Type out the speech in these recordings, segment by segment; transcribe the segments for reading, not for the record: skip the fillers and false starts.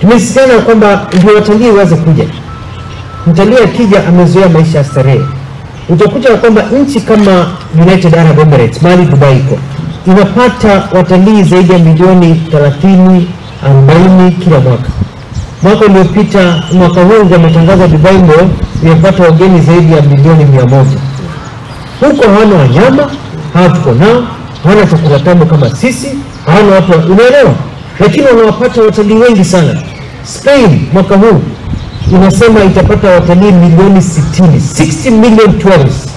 Tumesisitiza kwamba ndio watalii waweze kuja. Mtalii akija amezoea maisha ya starehe. Utakuta kwamba nchi kama United Arab Emirates, mali Dubai iko, inapata watalii zaidi ya milioni 30, 40 kila mwaka. Mwaka uliopita, mwaka huu wametangaza Dubai Mall imepata wageni zaidi ya milioni 100. Huko hawana wanyama, hawa tuko nao, hawana chakula tamu kama sisi, hawana watu, unaelewa? Lakini wanawapata watalii wengi sana. Spain mwaka huu inasema itapata watalii milioni 60, 60 million tourists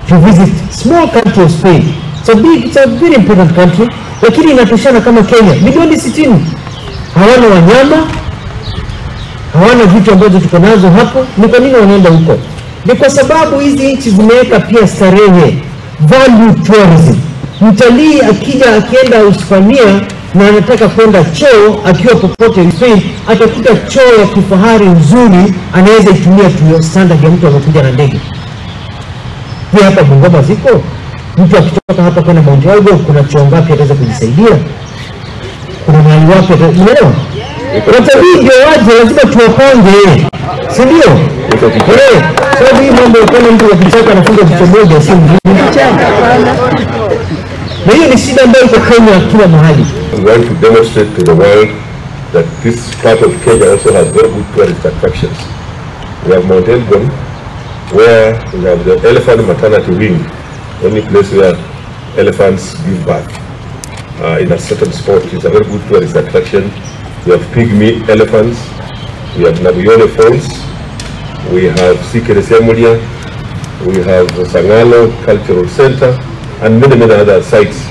to visit small country of Spain. It's a big, it's a very important country, lakini inatoshana kama Kenya, milioni 60. Hawana wanyama, hawana vitu ambazo tuko nazo hapo. Ni kwa nini wanaenda huko? Ni kwa sababu hizi nchi zimeweka pia starehe, value tourism. Mtalii akija akienda Hispania na anataka kwenda choo akiwa popote Spain, atakuta choo ya kifahari nzuri, anaweza itumia tu standard ya mtu amekuja na ndege. Pia hapa Bungoma ziko, mtu akitoka hapa kwenda Mount Elgon kuna choo ngapi ataweza kujisaidia? Kuna mahali wapi unaelewa? Watalii ndio waje, lazima tuwapange, si ndio? Sababu hii mambo ya kuona mtu akicheka anafunga jicho moja sio mzuri. Na hiyo ni shida ambayo iko Kenya kila mahali. We want to demonstrate to the world that this part of Kenya also has very good tourist attractions. We have Mount Elgon, where we have the elephant maternity wing, only place where elephants give birth in a certain spot. It's a very good tourist attraction. We have pygmy elephants, we have Nabuyole Falls, we have Sikere Siamulia, we have Sangalo Cultural Center, and many, many other sites.